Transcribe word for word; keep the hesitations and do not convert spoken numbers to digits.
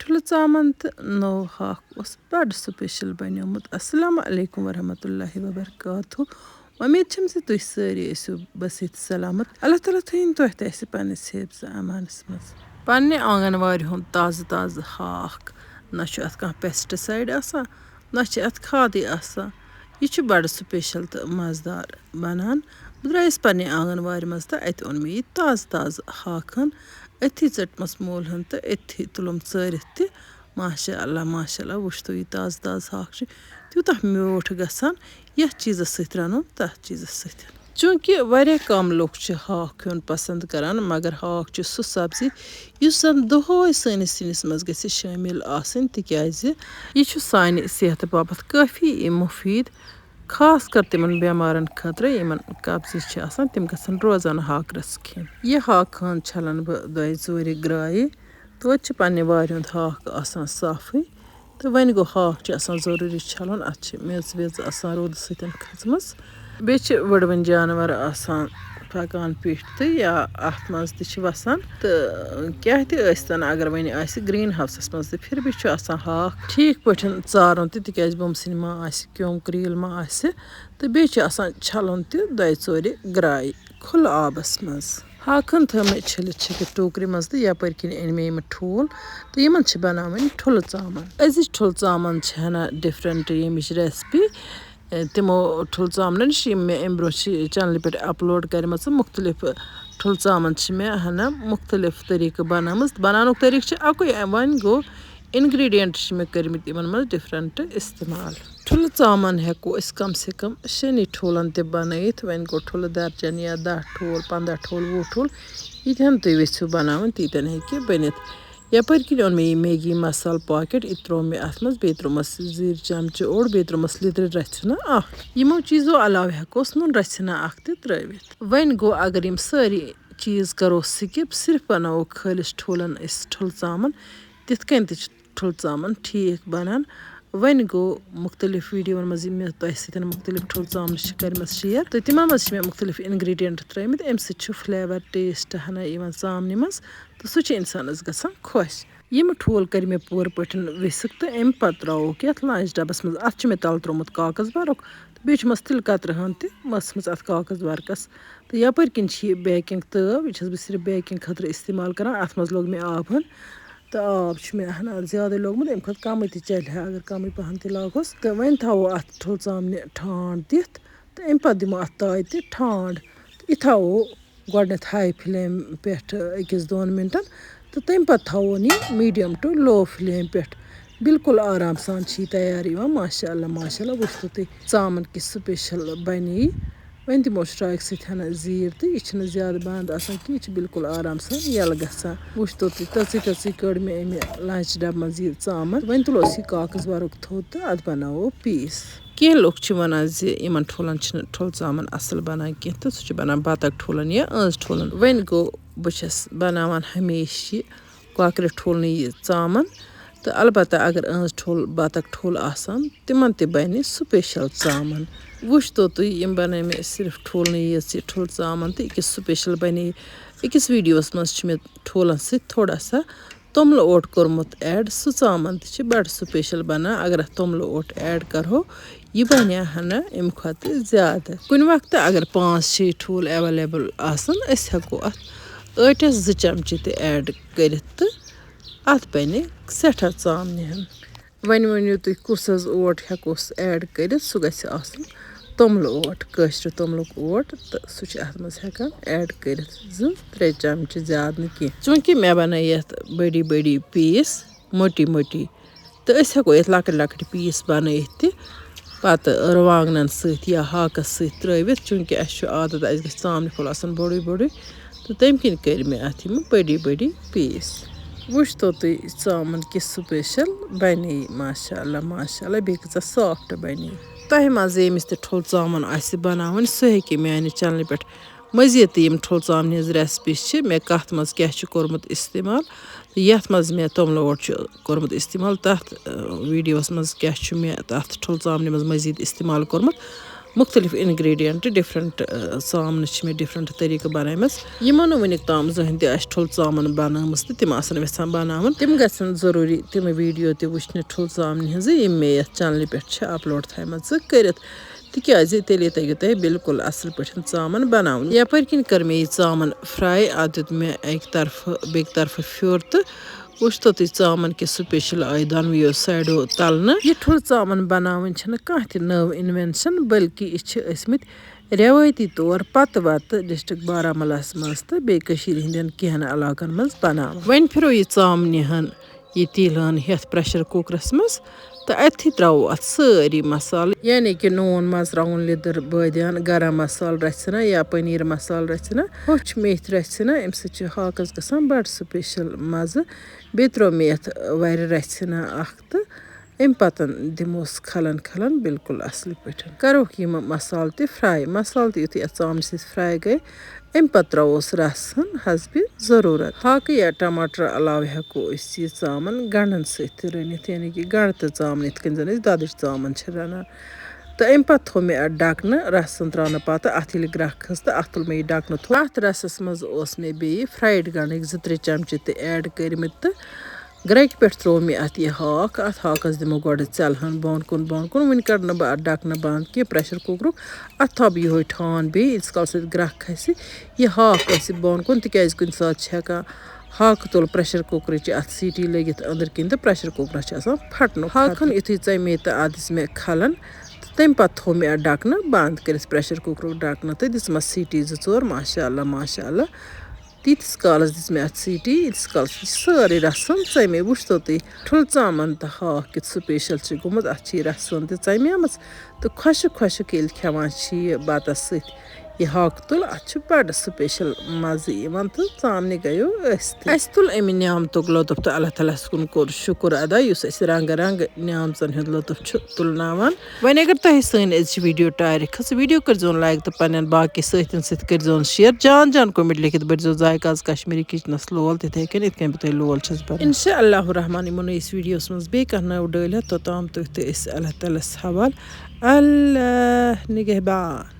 ٹھُلہٕ ژامَن تہٕ نوٚو ہاکھ اوس بَڑٕ سُپیشَل بَنیومُت۔ السلام علیکم ورحمتہ اللہ وبرکاتہ۔ وۄمید چھم زِ تُہۍ سٲری ٲسِو بصحت سلامت۔ اللہ تعالیٰ تھٲیِن تۄہہِ تہِ اَسہِ پنٛنِس حِفظ امانَس منٛز۔ پنٛنہِ آنٛگن وارِ ہُنٛد تازٕ تازٕ ہاکھ، نہ چھُ اَتھ کانٛہہ پیسٹیسایڈ آسان، نہ چھِ اَتھ کھادٕے آسان۔ یہِ چھُ بَڑٕ سُپیشَل تہٕ مَزٕدار بَنان۔ بہٕ درٛایَس پنٛنہِ آنٛگن وارِ منٛز تہٕ اَتہِ اوٚن مےٚ یہِ تازٕ تازٕ ہاکھ ہن۔ أتھی ژٔٹمَس مول ہن تہٕ أتھی تُلُم ژٲرِتھ تہِ۔ ماشاء اللہ، ماشاء اللہ، وٕچھ تو یہِ تازٕ تازٕ ہاکھ چھُ تیوٗتاہ میوٗٹھ گژھان، یَتھ چیٖزَس سۭتۍ رَنو تَتھ چیٖزَس سۭتۍ۔ چوٗنٛکہِ واریاہ کَم لُکھ چھِ ہاکھ کھیوٚن پَسنٛد کَران، مگر ہاکھ چھُ سُہ سبزی یُس زَن دۄہَے سٲنِس سِنِس منٛز گژھِ شٲمِل آسٕنۍ، تِکیٛازِ یہِ چھُ سانہِ صحتہٕ باپَتھ کٲفی مُفیٖد، خاص کر تِمَن بٮ۪مارَن خٲطرٕ یِمَن قبضی چھِ آسان، تِم گژھن روزانہٕ ہاکھ رَس کھیٚنۍ۔ یہِ ہاکھ ہٲنٛز چھَلَن بہٕ دۄیہِ ژورِ گرٛایہِ، توتہِ چھِ پنٛنہِ وارِ ہُنٛد ہاکھ آسان صافٕے۔ تہٕ وۄنۍ گوٚو، ہاکھ چھُ آسان ضروٗری چھَلُن، اَتھ چھِ میٚژ ویٚژ آسان روٗدٕ سۭتۍ کھٔژمٕژ۔ بیٚیہِ چھِ وٕڑوٕنۍ جانوَر آسان پَکان پیٚٹھۍ تہٕ یا اَتھ منٛز تہِ چھِ وَسان۔ تہٕ کیٛاہ تہِ ٲسۍتَن، اگر وۄنۍ آسہِ گرٛیٖن ہاوسَس منٛز تہِ، پھر بھی چھُ آسان ہاکھ ٹھیٖک پٲٹھۍ ژارُن تہِ، تِکیٛازِ بُمسِنۍ ما آسہِ، کیوٚم کرٛیٖل ما آسہِ۔ تہٕ بیٚیہِ چھُ آسان چھَلُن تہِ دۄیہِ ژورِ گرٛایہِ کھُلہٕ آبَس منٛز۔ ہاکھن تھٲو مےٚ چھٔلِتھ چھٔکِتھ ٹوٗکرِ منٛز تہٕ یَپٲرۍ کِنۍ أنۍ مےٚ یِم ٹھوٗل تہٕ یِمَن چھِ بَناوٕنۍ ٹھُلہٕ ژامَن۔ أزِچ ٹھُلہٕ ژامَن چھِ ہنا ڈِفرَنٛٹ ییٚمِچ recipe۔ اے، تِمو ٹھُلہٕ ژامنَن نِش یِم مےٚ اَمہِ برٛونٛہہ چھِ channelہِ پٮ۪ٹھ upload کَرِمَژٕ مُختلِف ٹھُلہٕ ژامَن چھِ مےٚ ہنا مُختلِف طریٖقہٕ بَنٲومٕژ۔ بَناونُک طریٖقہٕ چھِ اَکُے، وۄنۍ گوٚو ingredient چھِ مےٚ کٔرمٕتۍ یِمَن منٛز different استعمال۔ ٹھُلہٕ ژامَن ہٮ۪کو أسۍ کم سے کم شیٚنی ٹھوٗلَن تہِ بَنٲیِتھ۔ وۄنۍ گوٚو ٹھُلہٕ درجن یا دَہ ٹھوٗل، پنٛداہ ٹھوٗل، وُہ ٹھوٗل، ییٖتیٛاہَن تُہۍ یژھِو بَناوٕنۍ، تیٖتیٛاہَن ہیٚکہِ بٔنِتھ۔ یَپٲرۍ کِنۍ اوٚن مےٚ یہِ Maggi مصالہٕ packet، یہِ ترٛوو مےٚ اَتھ منٛز، بیٚیہِ ترٛوومَس زِرۍ چمچہٕ اوٚڑ، بیٚیہِ ترٛوومَس لیٚدرِ رَژھِ ہنا اَکھ۔ یِمو چیٖزو علاوٕ ہٮ۪کوس نُن رَژھِ ہنا اَکھ تہِ ترٛٲوِتھ۔ وۄنۍ گوٚو، اگر یِم سٲری چیٖز کَرو skip، صرف بَناوو خٲلِص ٹھوٗلَن أسۍ ٹھُلہٕ ژامَن، تِتھ کٔنۍ تہِ چھِ ٹھُلہٕ ژامَن ٹھیٖک بَنان۔ وۄنۍ گوٚو، مُختلِف videoوَن منٛز یِم مےٚ تۄہہِ سۭتۍ مُختلِف ٹھُلہٕ ژامنہٕ چھِ کَرِمَژٕ share، تہٕ تِمَن منٛز چھِ مےٚ مُختلِف ingredient ترٛٲومٕتۍ، اَمہِ سۭتۍ چھُ flavour taste ہنا یِوان ژامنہِ منٛز، تہٕ سُہ چھُ اِنسانَس گژھان خۄش۔ یِم ٹھوٗل کٔرۍ مےٚ پوٗرٕ پٲٹھۍ وِسِک تہٕ اَمہِ پَتہٕ ترٛاووکھ یَتھ lunch ڈَبَس منٛز۔ اَتھ چھُ مےٚ تَلہٕ ترٛوومُت کاغذ ورُق تہٕ بیٚیہِ چھُمَس تِلہٕ قطرٕ ہَن تہِ مٔژھمٕژ اَتھ کاغذ ورقَس۔ تہٕ یَپٲرۍ کِنۍ چھِ یہِ baking تٲو، یہِ چھَس بہٕ صرف baking خٲطرٕ استعمال کَران۔ اَتھ منٛز لوٚگ مےٚ آب ہَن تہٕ آب چھُ مےٚ ہَنا زیادَے لوٚگمُت، اَمہِ کھۄتہٕ کَمٕے تہِ چَلہِ ہا اگر کَمٕے پَہَن تہِ لاگہوس۔ تہٕ وۄنۍ تھاوو اَتھ ٹھوٗل ژامنہِ ٹھانٛڈ دِتھ تہٕ اَمہِ پَتہٕ دِمو اَتھ تایہِ تہِ ٹھانٛڈ۔ تہٕ یہِ تھاوو گۄڈٕنٮ۪تھ high flame پٮ۪ٹھ أکِس دۄن مِنٹَن تہٕ تَمہِ پَتہٕ تھاوون یہِ medium to low flame پٮ۪ٹھ۔ بالکل آرام سان چھِ یہِ تیار یِوان۔ ماشاء اللہ، ماشاء اللہ، وٕچھتو تُہۍ ژامَن کِژھ special بَنے یہِ۔ وۄنۍ دِمو شرٛاکہِ سۭتۍ ہَنا زیٖر تہٕ یہِ چھِنہٕ زیادٕ بنٛد آسان کینٛہہ، یہِ چھِ بالکل آرام سان یَلہٕ گژھان۔ وٕچھتو تُہۍ، تٔژٕے تٔژٕے کٔڑ مےٚ اَمہِ lunch ڈَبہٕ منٛز یہِ ژامَن۔ وۄنۍ تُلو أسۍ یہِ کاغذ ورُق تھوٚد تہٕ اَتھ بَناوو piece۔ کینٛہہ لُکھ چھِ وَنان زِ یِمَن ٹھوٗلَن چھِنہٕ ٹھوٗلہٕ ژامَن اَصٕل بَنان کینٛہہ تہٕ سُہ چھُ بَنان بَطَخ ٹھوٗلَن یا ٲنٛز ٹھوٗلَن۔ وۄنۍ گوٚو، بہٕ چھَس بَناوان ہمیشہِ یہِ کۄکرِ ٹھوٗلنٕے یہِ ژامَن۔ تہٕ البتہ اگر ٲنٛز ٹھوٗل، بَطَخ ٹھوٗل آسَن، تِمَن تہِ بَنہِ special ژامَن۔ وٕچھتو تُہۍ، یِم بَنٲے مےٚ صرف ٹھوٗلنٕے یٲژ یہِ ٹھوٗلہٕ ژامَن تہٕ یہِ کِژھ special بَنے۔ أکِس videoوَس منٛز چھِ مےٚ ٹھوٗلَن سۭتۍ تھوڑا سا توٚملہٕ اوٹ کوٚرمُت add۔ سُہ ژامَن تہِ چھِ بَڑٕ special بَنان۔ اگر اَتھ توٚملہٕ اوٹ add کَرہو، یہِ بَنہِ ہا نہٕ اَمہِ کھۄتہٕ زیادٕ۔ کُنہِ وقتہٕ اگر پانٛژھ شےٚ ٹھوٗل available آسَن، أسۍ ہٮ۪کو اَتھ ٲٹِس زٕ چمچہٕ تہِ add کٔرِتھ تہٕ اَتھ بَنہِ سٮ۪ٹھاہ ژامنہِ ہن۔ وۄنۍ ؤنِو تُہۍ، کُس حظ اوٹ ہٮ۪کوس add کٔرِتھ؟ سُہ گژھِ آسُن توٚملہٕ اوٹ، کٲشرِ توٚملُک اوٹ، تہٕ سُہ چھِ اَتھ منٛز ہٮ۪کان add کٔرِتھ، زٕ ترٛےٚ چمچہٕ، زیادٕ نہٕ کینٛہہ۔ چوٗنٛکہِ مےٚ بَنٲے یَتھ بٔڑی بٔڑی piece، موٚٹی موٚٹی، تہٕ أسۍ ہٮ۪کو یَتھ لۄکٕٹۍ لۄکٕٹۍ piece بَنٲیِتھ تہِ۔ پَتہٕ رُوانٛگنَن سۭتۍ یا ہاکَس سۭتۍ ترٛٲوِتھ، چوٗنٛکہِ اَسہِ چھُ عادت، اَسہِ گژھِ ژامنہِ پھوٚل آسُن بوٚڑُے بوٚڑُے، تہٕ تَمہِ کِنۍ کٔرۍ مےٚ اَتھ یِم بٔڑی بٔڑی piece۔ وٕچھتو تُہۍ ژامَن کِژھ special بَنے، ماشاء اللہ، ماشاء اللہ، بیٚیہِ کۭژاہ soft بَنے۔ تۄہہِ منٛز ییٚمِس تہِ ٹھوٗل ژامَن آسہِ بَناوٕنۍ، سُہ ہیٚکہِ میٛانہِ channelہِ پٮ۪ٹھ مٔزیٖد تہِ یِم ٹھوٗل ژامنہِ ہِنٛز recipes چھِ، مےٚ کَتھ منٛز کیٛاہ چھُ کوٚرمُت استعمال، تہٕ یَتھ منٛز مےٚ توٚملہٕ اوٹ چھُ کوٚرمُت استعمال، تَتھ، آ، videoوَس منٛز کیٛاہ چھُ مےٚ تَتھ ٹھوٗل ژامنہِ منٛز مٔزیٖد استعمال کوٚرمُت، مُختٔلِف اِنگریٖڈینٹ، ڈِفرنٹ ژامنہٕ چھِ مےٚ ڈِفرنٹ طٔریٖقہٕ بَنٲومٕژ۔ یِمو نہٕ وٕنیُک تام زٕہٕنۍ تہِ آسہِ ٹھوٗل ژامَن بَنٲومٕژ تہٕ تِم آسَن یَژھان بَناوُن، تِم گژھن ضروٗری تِم ویٖڈیو تہِ وٕچھنہِ ٹھوٗل ژامنہِ ہٕنٛزٕ، یِم مےٚ یَتھ چَنلہِ پٮ۪ٹھ چھِ اَپلوڈ تھایمَژٕ کٔرِتھ، تِکیٛازِ تیٚلے تَگہِ تۄہہِ بالکل اَصٕل پٲٹھۍ ژامَن بَناوُن۔ یَپٲرۍ کِنۍ کٔر مےٚ یہِ ژامَن فرٛاے، اَتھ دیُت مےٚ اَکہِ طرفہٕ بیٚکہِ طرفہٕ پھیُر تہٕ وٕچھ تو تُہۍ، ژامَن کِژھ سُپیشل آیہِ دۄنوٕیو سایڈو تَلنہٕ۔ یہِ ٹھوٗل ژامَن بَناوٕنۍ چھَنہٕ کانٛہہ تہِ نٔو اِنوینشن، بلکہِ یہِ چھِ ٲسمٕتۍ رٮ۪وٲیتی طور پتہٕ وتہٕ ڈسٹرکٹ بارہمولاہَس منٛز تہٕ بیٚیہِ کٔشیٖرِ ہٕنٛدٮ۪ن کینٛہَن علاقن منٛز بَناوان۔ وۄنۍ پھِرو یہِ ژامنہِ ہن، یہِ تیٖلہٕ ہن ہٮ۪تھ پریشر کُکرَس منٛز تہٕ أتھی ترٛاوو اَتھ سٲری مسالہٕ، یعنی کہِ نوٗن، مرژٕوانٛگُن، لیٚدٕر، بٲدیان، گرم مسالہٕ رَژھِ ہنا یا پنیٖر مسالہٕ رَژھِ ہنا، ہوٚچھ میتھۍ رَژھِ ہنا، اَمہِ سۭتۍ چھُ ہاکَس گژھان بَڑٕ سُپیشل مَزٕ۔ بیٚیہِ ترٛوو مےٚ یَتھ وَرِ رَژھِ ہنا اَکھ تہٕ اَمہِ پَتہٕ دِموس کھلَن کھلَن بالکل اَصٕل پٲٹھۍ۔ کَروکھ یِم مسالہٕ تہِ فرٛاے۔ مسالہٕ تہِ یُتھُے اَتھ ژامنہِ سۭتۍ فرٛاے گٔے، اَمہِ پَتہٕ ترٛاووس رَس ہن حسبِ ضروٗرت۔ ہاکہٕ یا ٹماٹر علاوٕ ہٮ۪کو أسۍ یہِ ژامَن گنٛڈَن سۭتۍ تہِ رٔنِتھ، یعنی کہِ گنٛڈٕ تہٕ ژامَن، یِتھ کٔنۍ زَن أسۍ دۄدٕچ ژامَن چھِ رَنان۔ تہٕ اَمہِ پَتہٕ تھوٚو مےٚ اَتھ ڈَکہٕ نہٕ۔ رَسَن ترٛاونہٕ پَتہٕ اَتھ ییٚلہِ گرٛٮ۪کھ کھٔژ تہٕ اَتھ تُل مےٚ یہِ ڈَکہٕ نہٕ تھوٚد۔ اَتھ رَسَس منٛز اوس مےٚ بیٚیہِ فرٛایڈ گنٛڈٕکۍ زٕ ترٛےٚ چمچہٕ تہِ ایڈ کٔرمٕتۍ تہٕ گرٛٮ۪کہِ پٮ۪ٹھ ترٛوو مےٚ اَتھ یہِ ہاکھ۔ اَتھ ہاکَس دِمو گۄڈٕ ژٮ۪لہٕ ہن بۄن کُن بۄن کُن۔ وٕنہِ کَڑٕ نہٕ بہٕ اَتھ ڈَکہٕ نہٕ بنٛد کینٛہہ پریشر کُکرُک۔ اَتھ تھاوٕ بہٕ یِہوٚے ٹھان بیٚیہِ، ییٖتِس کالَس اَتھ گرٛٮ۪کھ کھسہِ۔ یہِ ہاکھ گژھِ بۄن کُن، تِکیٛازِ کُنہِ ساتہٕ چھِ ہٮ۪کان ہاکہٕ تُل پریشر کُکرٕچ اَتھ سیٖٹی لٔگِتھ أنٛدٕرۍ کِنۍ تہٕ پریشر کُکرَس چھِ آسان پھٹنُک ہاکھ ہن خطرٕ۔ یُتھُے ژَمے تہٕ اَتھ دِژ مےٚ کھلَن تہٕ تَمہِ پَتہٕ تھوٚو مےٚ اَتھ ڈَکہٕ نہٕ بنٛد کٔرِتھ پریشر کُکرُک ڈَکہٕ نہٕ تہٕ دِژمَس سیٖٹی زٕ ژور، ماشاء اللہ، ماشاء اللہ۔ تیٖتِس کالَس دِژ مےٚ اَتھ سیٖٹی، ییٖتِس کالَس یہِ سٲرٕے رَسَن ژَمے۔ وٕچھتو تُہۍ، ٹھُلہٕ ژامَن تہٕ ہاکھ کیُتھ سُپیشَل چھِ گوٚمُت۔ اَتھ چھِ یہِ رَسَن تہِ ژَمیمٕژ تہٕ خۄشٕک خۄشٕک ییٚلہِ کھٮ۪وان چھِ یہِ بَتَس سۭتۍ یہِ ہاکہٕ تُل، اَتھ چھُ بَڑٕ سُپیشَل مَزٕ یِوان تہٕ ژامنہِ گٔیو ٲسۍ تھٕے۔ اَسہِ تُل اَمہِ نعمتُک لطف تہٕ اللہ تعالیٰ ہَس کُن کوٚر شُکُر ادا، یُس اَسہِ رنٛگہٕ رنٛگہٕ نعمژَن ہُنٛد لطف چھُ تُلناوان۔ وۄنۍ اگر تۄہہِ سٲنۍ أزچہِ ویٖڈیو ٹارِ کھٔژ، ویٖڈیو کٔرۍزیون لایک تہٕ پنٛنٮ۪ن باقی سٲتھٮ۪ن سۭتۍ کٔرۍزیون شیئر۔ جان جان کمنٹ لیکھِتھ بٔرۍزیو ذایقہ آز کشمیٖری کچنَس لول، تِتھَے کٔنۍ یِتھ کٔنۍ بہٕ تۄہہِ لول چھَس بَران۔ انشاء اللہ الرحمن یِمو نٔیِس ویٖڈیوَس منٛز بیٚیہِ کانٛہہ نٔو ڈٲلۍ ہٮ۪تھ، توٚتام تُہۍ تہٕ أسۍ اللہ تعالیٰ ہَس حوال۔ اللہ نگہبان۔